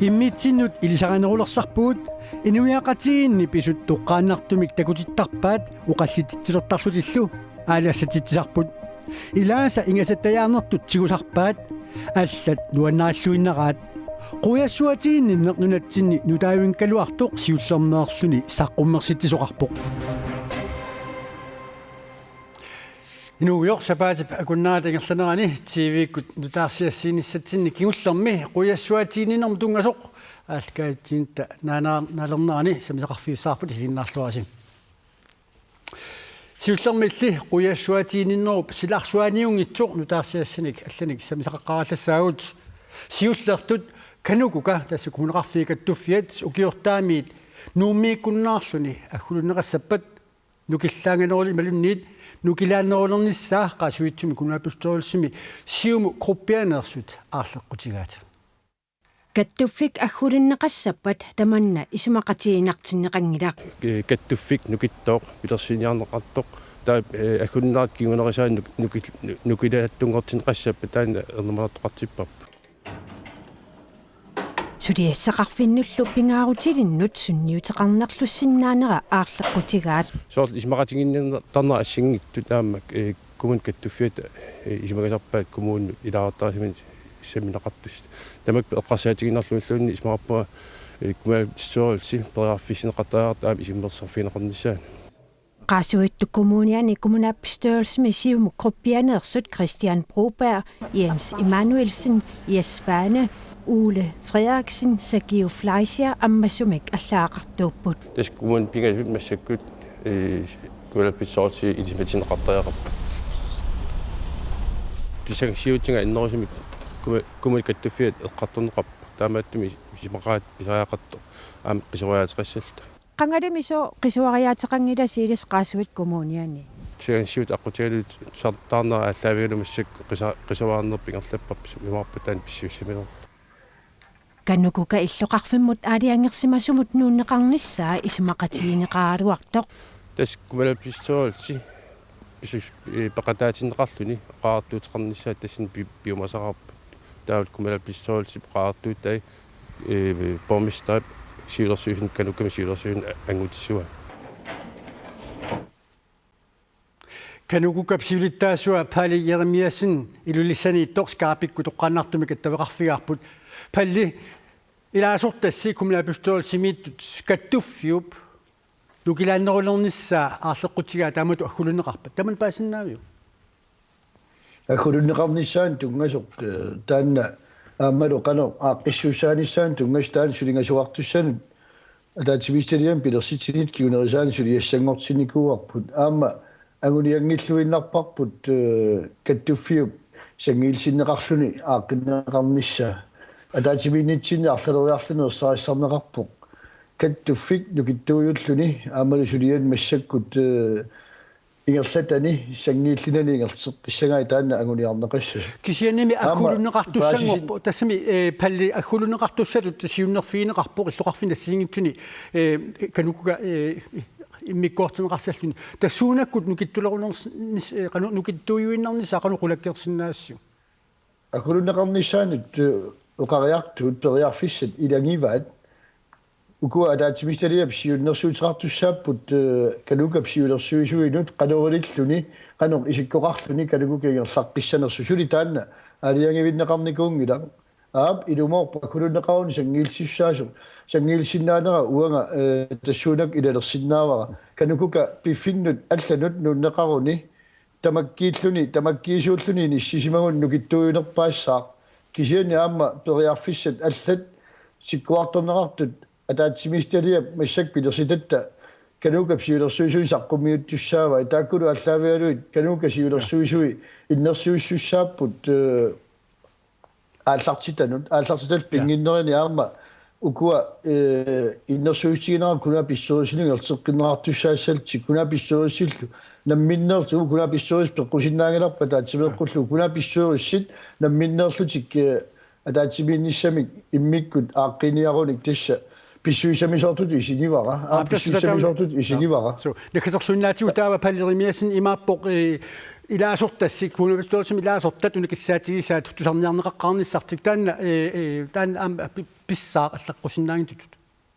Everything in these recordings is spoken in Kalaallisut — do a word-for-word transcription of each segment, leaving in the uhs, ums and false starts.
Immitsinnut ilisarinerulersarpugut, inuiaqatigiinni pisut toqqaannartumik takutittarpaat oqallisitsilertarlutillu aalassatitsisarput. Ilaasa ingasattajaarnertut tigusarpaat, allat nuannarilluinnaraat. Quiassuatigiinninneq nunatsinni nutaavigigaluartoq siullermeerluni saqqummersitsisoqarpoq. Inuugujoq sapaatip akunnerata ingerlanerani T V-kkut nutaarsiassiinissatsinni kingullermi quiassuatigiinninnermut tunngasoq aallakaatitsinnut naana-, naalernerani sammisaqarfigissavarput, isiginnaarluarisi. Siullermilli quiassuatigiinninnerup silarsuaniunngitsoq nutaarsiassanik allanik sammisaqaqqaarallassaagut. Siullertut KANUKOKA, tassa Kommuneqarfiit Kattuffiat, ukiortaamiit Nuummiikkunnaarluni aggrunneqassappat nukillaanganerulerluni imaluunniit nukilaannerulernissaa Qaasuitsumi kommunalbestyrelsimi Siumut gruppianeersut aarleqqutigaat. Kattuffik aggrunneqassappat tamanna isumaqatiginartinneqanngilaq. Kattuffik nukittooq pilersinniarneqartoq, taava, eh, aggrunneqartut kingunerisai nuk-, nukil-, nu-, nukilaattunngortinneqassappat taanna ernumanartoqartipparput. Suliassaqarfinnullu pingaarutilinnut sunniuteqarnerlussinnaanera aarleqqutigaat. Soorlu isumaqatigiinniartarnerat assinngitsoq taama, eh, Kommune Kattuffiata, eh, isumagisarpaat kommuninut ilaasortaasimanit sammineqartussat. Tamakku eqqarsaatigiinnarlutilluunniit isumaqarpunga, eh, kommunalbestyrelsi periarfissinneqartariaqartoq aamma isummersorfigineqarnissaanut. Qaasuitsup Kommuniani kommunalbestyrelsimi Siumut gruppianeersut Kristian Broberg, Jens Emanuelsen, Jes Svane, Ole Frederiksen, Sakiu Fleischer ammasumik allaaqartuupput. Tassa kommunip pingasut massakkut, eh, kommunalbestyrelsi ilisimatinneqartariaqarput. Pissanganarsiutiga annerusumik kommu-, Kommune Kattuffiat eqqartorneqarpoq. Taamaattumik isumaqaat pisariaqartoq aamma qisuariaateqassalluta. Qangalimiso qisuariaateqanngilasi ilissi Qaasuitsup Kommuniani? Pissanganarsiutit aqqutigalugit sar-, taarnera aallaavigalugu massakkut qisa-, qisuariarnerput ingerlapparput, imaappoq taanna pissusissaminerlugu. KANUKOKA illoqarfimmut aalajangersimasumut nuunneqarnissaa isumaqatigineqaraluartoq. Tassa kommunalbestyrelsi pisus-, eh, peqataatinneqarluni oqariartuuteqarnissaa tassani pi-, piumasaqarpoq. Taavalu kommunalbestyrelsip oqariartuutai, eh, borgmesterip siulersuisuni, KANUKOKA-mi siulersuisuni a-, angutissuaa. KANUKOKA-p siulittaasua Palle Jeremiassen Ilulissaniittoq Skype-ikkut toqqaannartumik attaveqarfigaarput. Palle, ilaasortassi kommunalbestyrelsimiittut Kattuffiup nukilaannerulernissaa aarleqqutigaa taamatut aggrunneqarpat. Tamanna paasinnaaviuk? Aggrunneqarnissaanut tunngasoq, eh, taanna aammalu qanoq aaqqissuussaanissaanut tunngasoq taanna sulingasoqartussanut ataatsimiititaliami pilersitsinit kingunerisaanik suliassanngortinnikuuarput. Aamma angunianngilluinnarparput, eh, Kattuffiup sanngiillisinneqarluni aaqqinneqarnissaa. Ataatsimiinnitsinni arlaleriarluni ersarissarneqarpoq Kattuffik nukittuujulluni aammalu suliani massakkut, eh, ingerlatani sanngiillinani ingerlateqqissagaat taanna anguniarneqassasoq. Kisiannimi aamma aggrunneqartussanngorpoq, paasisi-, tassami, eh, Palle, aggrunneqartussatut siunnerfigineqarpoq illoqarfinni assigiinngitsuni, eh, KANUKOKA, eh, immikkoortinneqassalluni. Tassuunakkut nukittuleruners-, nis-, eh, qanoq nukittuujuinnarnissaa qanoq qulakkeersinnaassiuk? Aggrunneqarnissaanut, eh, oqariartuut periarfissat ilagivaat. Ukua ataatsimiititaliap siunnersuuteqartussaapput, eh, KANUKOKA-p siulersuisuinut qanoq ililluni, qanoq isikkoqarluni KANUKOKA ingerlaqqissanersoq, suli taanna aalajangivinneqarnikuunngilaq. Aap, ilumoorpoq aggrunneqaruni sanngiillisussaasoq, sanngiillisinnaanera uanga, eh, tassuunakkut ilalersinnaavara. KANUKOKA piffinnut allanut nuunneqaruni tamakkiilluni, tamakkiisuulluni inissisimagunik nukittuujunerpaassaaq. Kisianni aamma periarfissat allat sikkuartorneqartut ataatsimiititaliap massakkut pilersitatta KANUKOKA-p siulersuisui saqqummiuttussaavai. Taakkulu aallaavigalugit KANUKOKA-p siulersuisui innersuussussaapput, eh, aallartitanut, aallartitallu pinnginnerini aamma ukua, eh, innersuussutigineqartut kommunalbestyrelsinut ingerlateqqinneqartussaassallutik, kommunalbestyrelsillu namminneerlutik, uku kommunalbestyrelsit peqqusinnaanngilarput ataatsimeeqqullugu, kommunalbestyrelsit namminneerlutik, eh, ataatsimiinnissamik immikkut aaqqiiniarunik tassa pissusissamisoortutut isigivara. Aa, aap, tassa pissusissamisoortutut isigivara. Suu, naggaserluinnaatigut taava Palle Jeremiassen imaappoq, eh, Ilaasortassi, kommunalbestyrelsimi ilaasortat una kissaatigisaat tusarniarneqaqqaarnissartik, taanna, ee, ee, taanna aamma pi-, pissaaq allaqqusinnaanngitsutut.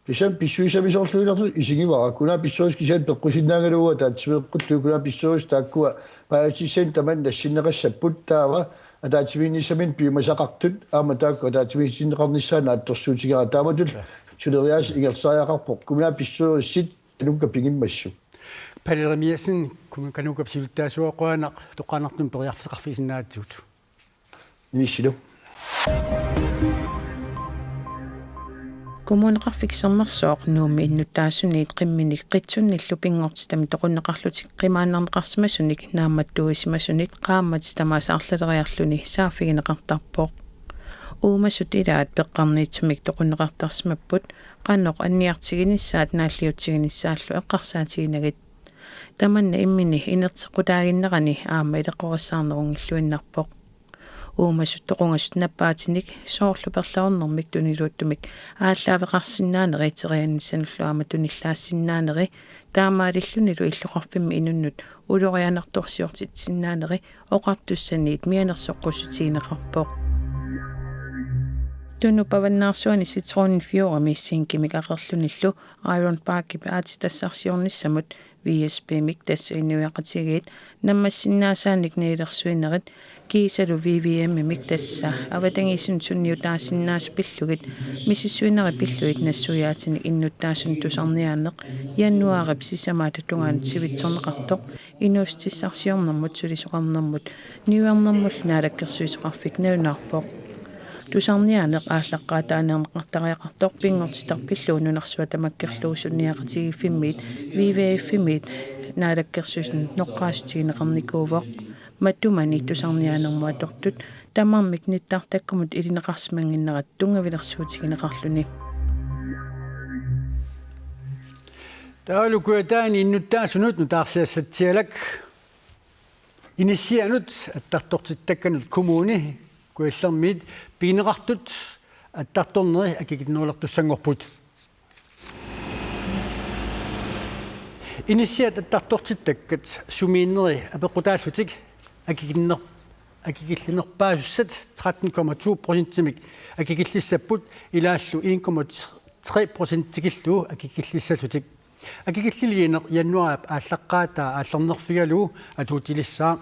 Tassami pissusissamisoorluinnartut isigivara. Kommunalbestyrelsi kisianni peqqusinnaagaluarput ataatsimeeqqullu, kommunalbestyrelsi taakkua paasissanik tamanna nassinneqassapput, taava ataatsimiinnissaminnik piumasaqartut aamma taakku ataatsimiitinneqarnissaat naatsorsuutigaat, taamatut suleriaaseq ingerlariaqarpoq kommunalbestyrelsit Kanukka pigimmassuk. Palle Jerimiassen, Kanukka siulittaasuat, qujanaq toqqaannartumik periarfissaqarfigisinnaagatsigit. Inissilu. Kommuneqarfik Sermersooq Nuummi innuttaasuniit qimminik qitsunnillu pinngortitamik toqunneqarlutik qimaannarneqarsimasunik naammattuuisimasunit qaammatit tamaasa arlaleriarluni saaffigineqartarpoq. Uumasut ilaat peqqarniitsumik toqunneqartarsimapput qanoq anniartiginissaat naalliutsiginissaallu eqqarsaatiginagit. Tamanna immini inerteqqutaaginnerani aamma ileqqorissaarnerunngilluinnarpoq. Uumasut toqungasut nappaatinik soorlu perlerornermik tuniluuttumik aallaaveqarsinnaaneri terianissanullu aamma tunillaassinnaanerit taamaalillunilu illoqarfimmi inunnut ulorianartorsiortitsisinnaaneri oqartussaniit mianersoqqussutigineqarpoq. Tunuppavannaarsuani Citronenfjordimi zinkimik aqerlunillu Iron Barkip aatsitassarsiornissamut V S P-mik tassa inuiaqatigiit nammassinnaasaanik nalilersuinerit kiisalu V V M-imik tassa avatangiisinut sunniutaasinnaasut pillugit misissuinerit pillugit nassuiaatinik innuttaasunut tusarniaaneq januaarip sisamaata tungaanut sivitsorneqartoq inuussutissarsiornermut sulisoqarnermut niuernermullu naalakkersuisoqarfik nalunaarpoq. Tusarniaaneq aallaqqaataaneerneqartariaqartoq pinngortitaq pillugu nunarsuaq tamakkerlugu sunniaqatigiiffimmiit V V F-immiit naalakkersuisunut noqqaassutigineqarnikuuvoq. Matumani tusarniaanermut atortut tamarmik nittartakkumut ilineqarsimannginnerat tunngavilersuutigineqarluni. Taavalu Kujataani innuttaasunut nutaarsiassatsialak. Inissianut attartortittakkanut Kommune Kujallermiit pigineqartut attartorneri akikinnerulertussanngorput. Inissiat attartortittakkat sumiinneri apeqqutaallutik akikinner-, akikillinerpaasussat tretten komma to procentimik akikillissapput, ilaallu en komma tre procent tikillugu akikillissallutik. Akikilliliineq januaarip aallaqqaataa aallarnerfigalugu atuutilissaaq.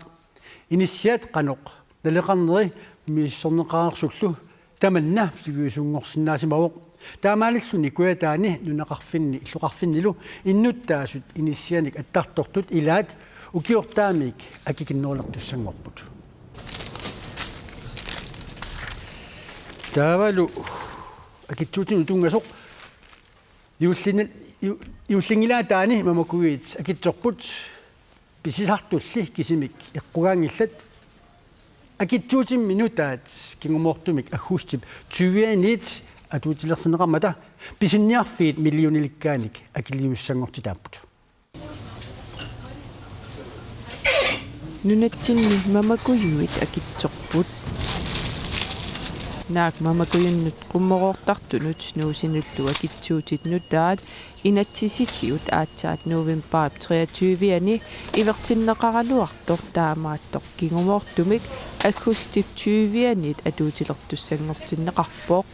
Inissiat qanoq naleqarneri misissorneqareersullu tamanna piviusunngorsinnaasimavoq. Taamaalilluni Kujataani nunaqarfinni illoqarfinnilu innuttaasut inissianik attartortut ilaat ukiortaamiit akikinnerulertussanngorput. Taavalu akitsuutinut tunngasoq. Juullini-, ju-, juullinngilaataani mamakujuit akitsorput pisisartulli kisimik eqqugaanngillat. Akitsuutimmi nutaat kingumoortumik aggustip tyve-aniit atuutilersinneqarmata pisiniarfiit millionilikkaannik akiliisussanngortitaapput. Nunatsinni mamakujuit akitsorput. Naak mamakujunnut qummoroortartunut nuusinullu akitsuutit nutaat inatsisitigut aatsaat novembarip treogtyve-ani ivertinneqaraluartoq taamaattoq kingumoortumik aggustip tyve-aniit atuutilertussanngortinneqarpoq.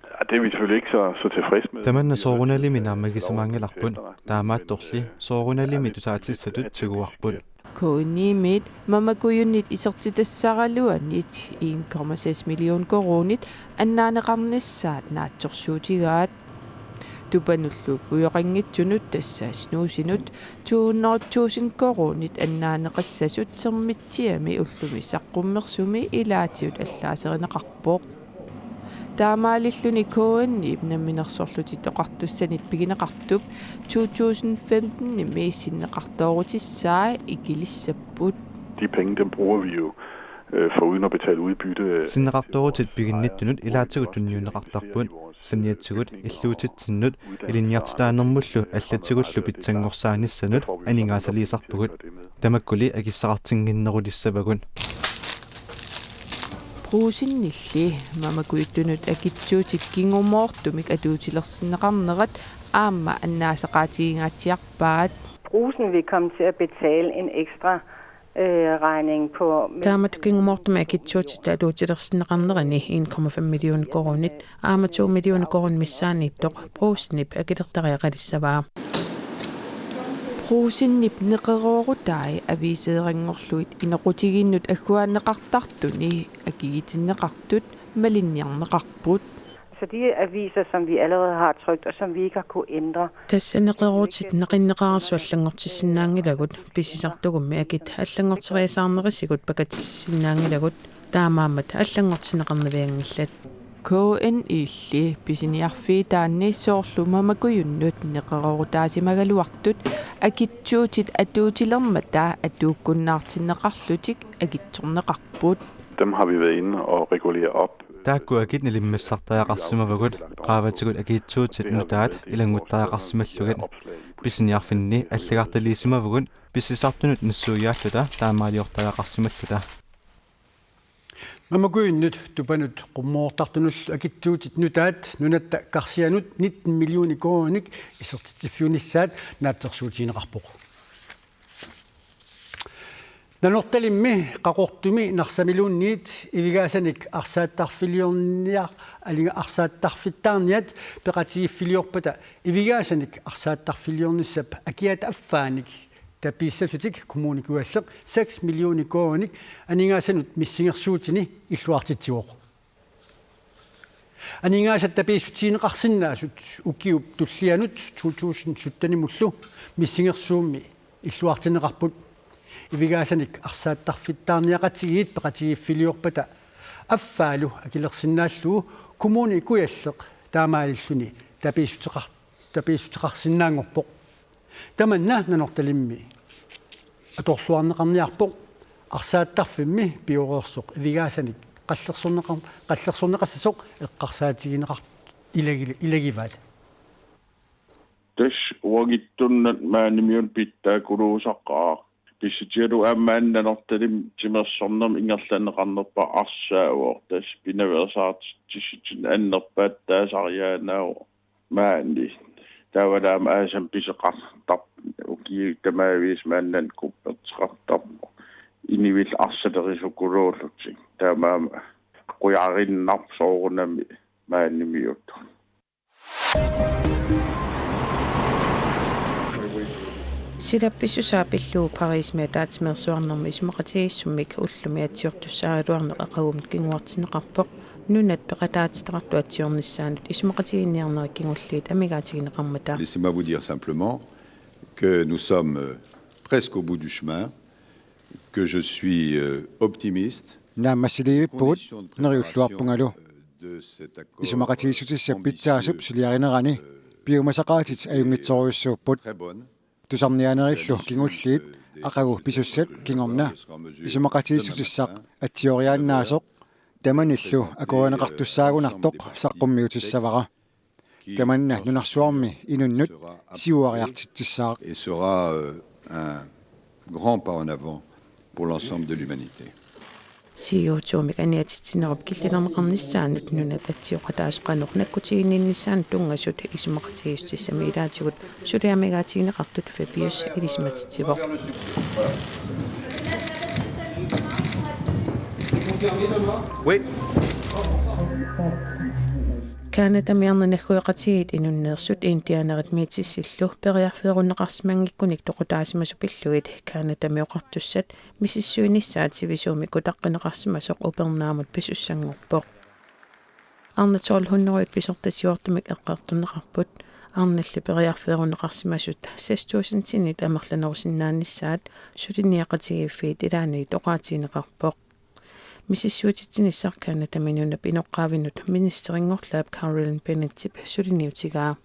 Ja, det er vi selvfølgelig ikke så, så tilfreds med. Tamanna soorunalimi naammagisimaanngilarput. Taamaattorli soorunalimi tusaatissatut tiguarput. K N I-miit mamakujunnit isertitassaraluanniit en komma seks million koruunit annaaneqarnissaat naatsorsuutigaat. Tupanullu pujoqanngitsunut tassa snuusinut to hundrede tusind koruunit annaaneqassasut Sermitsiami ullumi saqqummersumi ilaatigut allaaserineqarpoq. Taamaalilluni K N I-p Namminersorlutik Oqartussanit pigineqartup to tusind femten-imi sinneqartoorutissaa ikilissapput. De penge, dem bruger vi jo, øh, for uden at betale udbytte. Sinneqartoorutit piginnittunut ilaatigut tunniunneqartarput. Saniatigut illuutitsinnut ilinniartitaanermullu allatigullu pitsanngorsaanissanut aningaasaliisarpugut. Tamakkuli akissaqartinnginnerulissavagut. Brugsenilli mamakujuttunut akitsuutit kingumoortumik atuutilersinneqarnerat aamma annaasaqaatigingaatsiarpaat. Brugsen vil komme til at betale en ekstra øh, regning på. Taamatut kingumortumik akitsuutit atuutilersinneqarnerini en komma fem millioner koruunit aamma to millioner koruunit missaaniittoq Brugsenip akilertariaqalissavaa. Brugsenip neqeroorutai aviiseeranngorlugit inoqutigiinnut agguaanneqartartuni akigitinneqartut malinniarneqarput. Så de aviser, som vi allerede har trykt, og som vi ikke har kunnet ændre. Tassa neqeroorutit naqinneqareersut allanngortissinnaanngilagut, pisisartugummi akit allanngorteriasaarnerisigut pakatissinnaanngilagut, taamaammat allanngortinneqarnavianngillat. K N I-lli pisiniarfiitaanni soorlu mamakujunnut neqeroorutaasimagaluartut akitsuutit atuutilermata atuukkunnaartinneqarlutik akitsorneqarput. Dem har vi været inde og regulere op. Taakku akit nalimmassartariaqarsimavagut, qaavatigut akitsuutit nutaat ilannguttariaqarsimallugit. Pisiniarfinni allagartaliisimavugut, pisisartunut nassuiaalluta taamaaliortariaqarsimalluta. Mamakujunnut tupanut qummoortartunullu akitsuutit nutaat nunatta karsianut nitten millioner koruuninik isertitsiffiunissaat naatsorsuutigineqarpoq. Nanortalimmi Qaqortumi Narsamiluunniit ivigaasanik arsaattarfiliorniar-, alinga arsaattarfittaarniat peqatigiiffiliorpata ivigaasanik arsaattarfiliornissap akiata affaanik tapiissasutik Kommune Kujalleq seks millioner koruuninik aningaasanut missingersuutini illuartitsivoq. Aningaasat tapiissutigineqarsinnaasut ukiup tullianut to tusind sytten-imullu missingersuummi illuartinneqarput. Ivigaasanik arsaattarfittaarniaqatigiit peqatigiiffiliorpata affaalu akilersinnaallugu Kommune Kujalleq taamaalilluni tapiissuteqar-, tapiissuteqarsinnaanngorpoq. Tamanna Nanortalimmi atorluarneqarniarpoq, arsaattarfimmi pioreersoq ivigaasanik qallersorneqar-, qallersorneqassasoq eqqarsaatigineqar-, ilagili-, ilagivaat. Tassa uagittunnat maanimiut pitsaakkuluusaqaaq. Pissutigalugu aamma Nanortalimmi timersornermi ingerlanneqarnerpaaq arsaavoq. Tassa pinaveersaartitsissutitut annerpaat taasariaannaavoq maani. Taavalu aamma aasami pisoqartarpoq, ukiut tamaviisa maanna kupperteqartarpoq. Inuillu arsalerisukkuluullutik. Taamaammat qujarinnarpoq soorunami maanimiuttoq. Silap pissusaa pillugu Pariisimi ataatsimeersuarnermi isumaqatigiissummik ullumi atsiortussaagaluarneq aqagumut kinguartinneqarpoq, nunat peqataatitaqartut atsiornissaannut isumaqatigiinniarnerit kingulliit amigaatigineqarmata. Laissez-moi vous dire simplement que nous sommes, euh, presque au bout du chemin, que je suis, euh, optimiste. Naammassiliivippugut neriulluarpungalu. Isumaqatigiissutissap pitsaasup suliarinerani piumasaqaatit ajunngitsorujussuupput. Tusarniaanerillu kingulliit aqagu pisussat kingorna isumaqatigiissutissaq atsioriaannaasoq tamanillu akuerineqartussaagunartoq saqqummiutissavara. Tamanna nunarsuarmi inunnut siuariartitsissaaq. Et sera, euh, un grand pas en avant pour l'ensemble de l'humanité. C O to-mik aniatitsinerup killilerneqarnissaanut nunat atsioqataasut qanoq nakkutiginninnissaannut tunngasut isumaqatigiissutissami ilaatigut suli amigaatigineqartut Fabius ilisimatitsivoq. Oui. Canadami arnat naggueqatigiit inunneersut Indianerit Métisillu periarfeerunneqarsimanngikkunik toqutaasimasut pillugit Canadami oqartussat misissuinissaat sivisuumik utaqqineqarsimasoq upernaamut pisussanngorpoq. Arnat tolv hundrede pisortat siortumik eqqartorneqarput. Arnalli periarfeerunneqarsimasut seks tusindinik amerlanerusinnaanissaat suliniaqatigiiffiit ilaanniit oqaatigineqarpoq. Misissuititsinissaq Canadami nunap inoqqaavinut ministerinngorlaap Carolyn Bennettip suliniutigaa.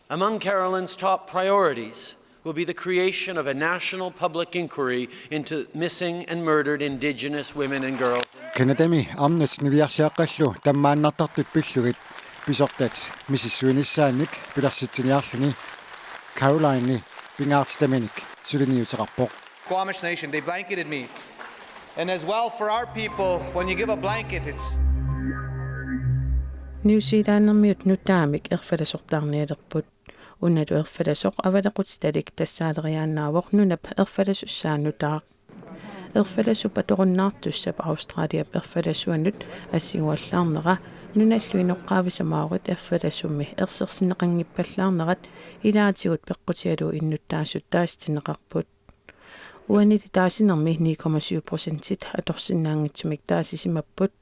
Among Carolyn's top priorities will be the creation of a national public inquiry into missing and murdered Indigenous women and girls. Canadami arnat niviarsiaqqallu tammaannartartut pillugit pisortat misissuinissaannik pilersitsiniarluni Caroline pingaartitaminik suliniuteqarpoq. Squamish Nation, they blanketed me. And as well for our people, when you give a blanket, it's New Zealandermiut nutaamik erfalasortaarnialerput. Unalu erfalasoq avalequtitalik tassaaleriaannaavoq nunap erfalasussaa nutaaq. Erfalasup atorunnaartussap Australiap erfalasuanut assiguallaarnera nunallu inoqqaavisa Maorit erfalasummi ersersinneqanngippallaarnerat ilaatigut peqqutigalugu innuttaasut taasitinneqarput. Uanili taasinermi ni komma syv procentit atorsinnaanngitsumik taasisimapput.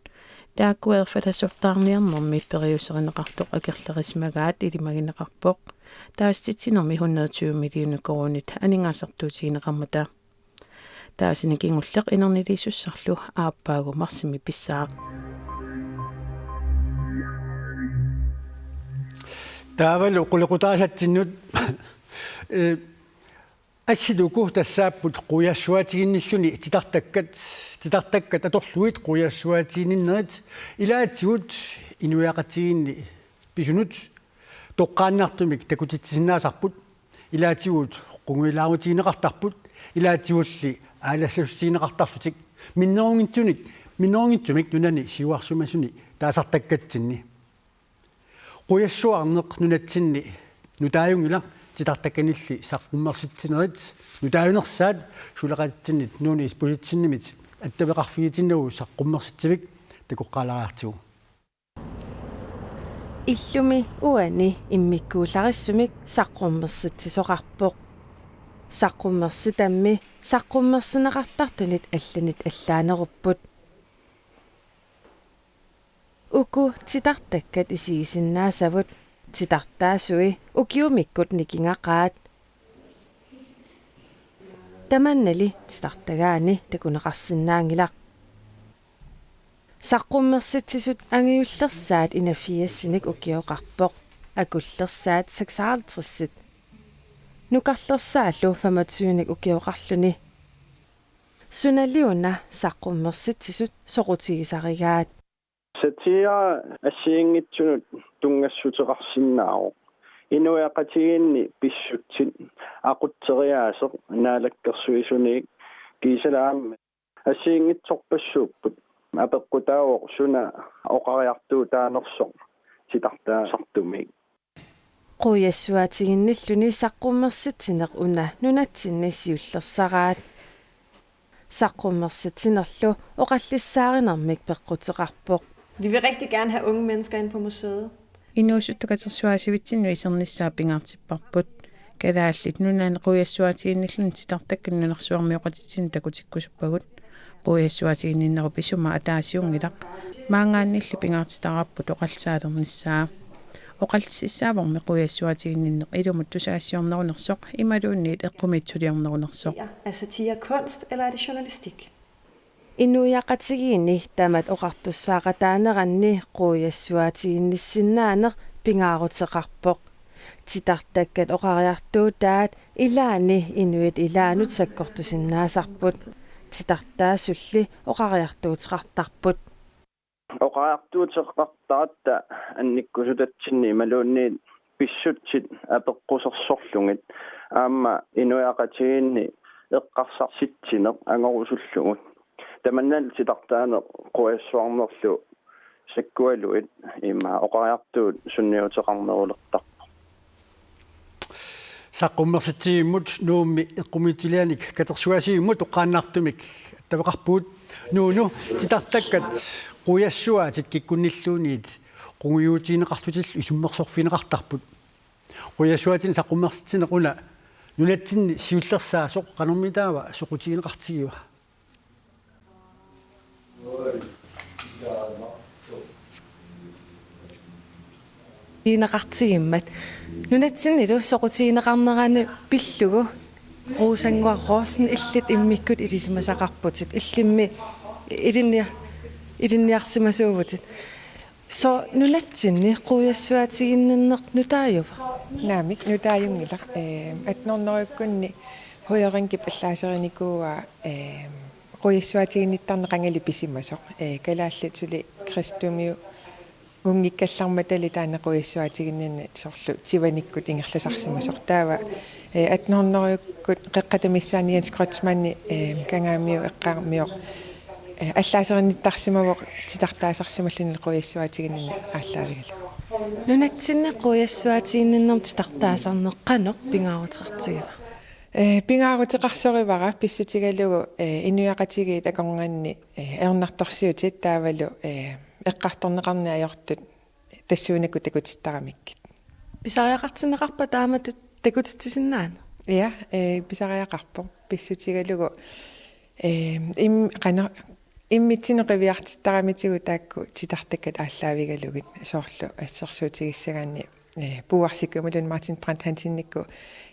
Taakkua erfalasortaarniarnermi periuserineqartoq akerlerisimagaat ilimagineqarpoq. Taasititsinermi hundrede tyve millioner koruunit aningaasartuutigineqarmata. Taasini kingulleq inerniliisussarlu aappaagu marsimi pissaaq. Taavalu qulequtaasatsinnut, eh, assit uku tassaapput quiassuaatiginnilluni titartakkat, titartakkat atorlugit quiassuaatiginninnerit ilaatigut inuiaqatigiinni pisunut toqqaannartumik takutitsisinnaasarput, ilaatigut qungujulaarutigineqartarput, ilaatigulli aalassassutigineqartarlutik minnerunngitsunik, minnerunngitsumik nunani siuarsimasuni taasartakkatsinni. Quiassuarneq nunatsinni nutaajunngilaq, titartakkanilli saqqummersitsinerit nutaajunersaat suleqatitsinnit Nuummi Isbosethimit attaveqarfigitinnagu saqqummersitsivik takoqqaalaariartigu. Illumi uani immikkuullarissumik saqqummersitsisoqarpoq. Saqqummersitammi saqqummersinneqartartunit allanit allaanerupput. Uku titartakkat isigisinnaasavut, titartaasui ukiumikkut nikingaqaat. Tamannali titartagaani takuneqarsinnaanngilaq. Saqqummersitsisut angajullersaat enogfirsinik ukioqarpoq, akullersaat seksoghalvtredsit. Nukarlersaallu femogtyvenik ukioqarluni. Sunaliuna saqqummersitsisut soqutigisarigaat. Satire assigiinngitsunut tunngassuteqarsinnaavoq. Inuiaqatigiinni pissutsit aqutseriaaseq naalakkersuisuniit kiisalaammi assigiinngitsorpassuupput. Apeqqutaavoq suna oqariartuutaanersoq titartaasartumik. Quiassuaatiginnilluni saqqummersitsineq una nunatsinni siullersaraat. Saqqummersitsinerlu oqallissaarinermik peqquteqarpoq. Vi vil rigtig gerne have unge mennesker ind på museet. Inuusuttut katersugaasivitsinnut isernissaa pingaartipparput. Kalaallit Nunaanni quiassuaatiginnilluni titartakkat nunarsuarmioqatitsinnut takutikkusuppagut. Quiassuaatiginninnerup isuma ataasiunngilaq. Maanngaannilli pingaartitaraarput oqallisaalernissaa. Oqallississaavormi quiassuaatiginninneq ilumut tusagassiornerunersoq imaluunniit eqqumiitsuliornerunersoq. Er satire kunst, eller er det journalistik? Inuiaqatigiinni tamat oqartussaaqataaneranni quiassuaatiginnissinnaaneq pingaaruteqarpoq. Titartakkat oqariartuutaat ilaanni inuit ilaannut sakkortusinnaasarput. Titartaasulli oqariartuuteqartarput. Oqariartuuteqartaratta annikkusutatsinni imaluunniit pissutsit apeqqusersorlugit aamma inuiaqatigiinni eqqarsarsitsineq angorusullugu. Tamannali titartaaneq quiassuarnerlu sakkualuit ima oqariartuut sunniuteqarnerulertarpoq. Saqqummersitsivimmut Nuummi eqqumiitsulianik katersugaasivimmut toqqaannartumik attaveqarpugut. Nuunu, titartakkat quiassuaatit kikkunnilluunniit qungujuutigineqarlutillu isummersorfigineqartarput. Quiassuaatinik saqqummersitsineq una nunatsinni siullersaasoq qanormitaava soqutigineqartigiva? Ineqartigimmat. Nunatsinnilu soqutigineqarnerani pillugu Rosannguaq Rosing illit immikkut ilisimasaqarputit. Illimmi ilinnia-, ilinniarsimasuuvutit. Sooq nunatsinni quiassuaatiginninneq nutaajuva? Naamik, nutaajunngilaq. Ee, atten hundredekkunni Høyre Rinkip allaaserinikkua, ee, quiassuaatiginnittarneq qangali pisimasoq. Ee, kalaallit suli kristumiunngikkallarmatali taanna quiassuaatiginninneq soorlu tivanikkut ingerlasarsimasoq. Taava, ee, atten hundredekkut qeqqata missaani Jens Kreutzmanni, ee, Kangaamiut eqqaamioq, ee, allaaserinnittarsimavoq titartaasarsimalluni quiassuaatiginninneq aallaavigalugu. Nunatsinni quiassuaatiginninnermut titartaasarneq qanoq pingaaruteqartigiva? Ee, pingaaruteqarsorivara pissutigalugu, ee, inuiaqatigiit akornanni, ee, ajornartorsiutit taavalu, ee, eqqartorneqarneq ajortut tassuunakkut takutittaramikkit. Pisariaqartinneqarpa taamatut takutitsisinnaaneq? Ja, ee, pisariaqarpoq pissutigalugu, ee, im-, qano-, immitsinnut qiviartittaramitigut taakku titartakkat aallaavigalugit soorlu assersuutigissagaanni, ee, Puuarsikkut imaluunniit Martin Brandt Hansenikkut,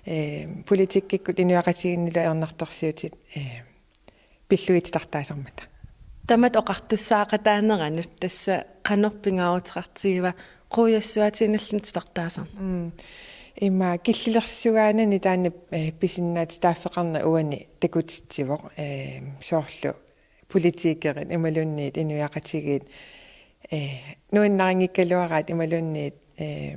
ee, politikkikkut inuiaqatigiinnilu ajornartorsiutit, ee, pillugit titartaasarmata. Tamat oqartussaaqataaneranut tassa qanoq pingaaruteqartigiva quujassuaatiinnarluunniit titartaasarneq? Mm. Ima killilersugaanani taanna, ee, pisinnaatitaaffeqarneq uani takutitsivoq, ee, soorlu politikerit imaluunniit inuiaqatigiit, ee, nuannarinngikkaluaraat imaluunniit, ee,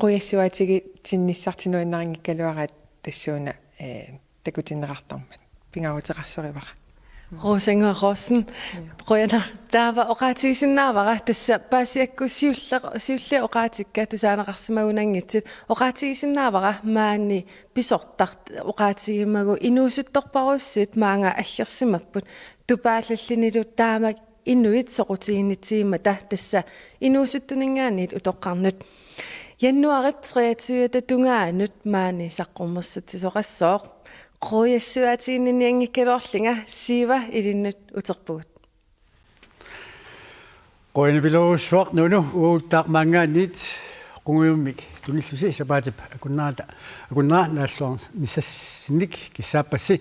quujassuaatigisinnissartik nuannarinngikkaluaraat tassuuna, ee, takutinneqartarmat pingaaruteqarsorivara. Rosengård Rossen, ja. Qujanaq, taava oqaatigisinnaavara tassa paasiakkut siulle-, siulliit oqaatikka tusaaneqarsimagunanngitsit, oqaatigisinnaavara maani pisortaq oqaatigimagu inuusuttorpassuit maanga aggersimapput tupaallallunilu taamak inuit soqutiginnitsigimmata tassa inuusuttuninngaanniit utoqqarnut. Januaarip treogtyve tungaanut maani saqqummersitsisoqassooq. Quujassuaatiinninianngikkaluarlunga Siiva ilinnut uterpugut. Qujanarujussuaq Nunu, uaguttaaq maanngaanniit qungujummik tunillusi sapaatip akunnerata akunnera naalluarnissassinnik kissaappassi.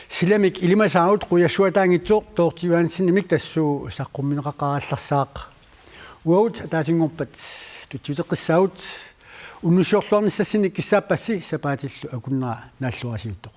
Silamik ilimasaarut quujassuataanngitsoq Dorthe Johansenimik tassuuna saqqummiunneqaqaqqaarallarsaaq. Uagut ataasinngorpat tutsiuteqqissaagut unnussiorluarnissassinnik kissaappassi sapaatillu akunnera naalluarisiuttoq.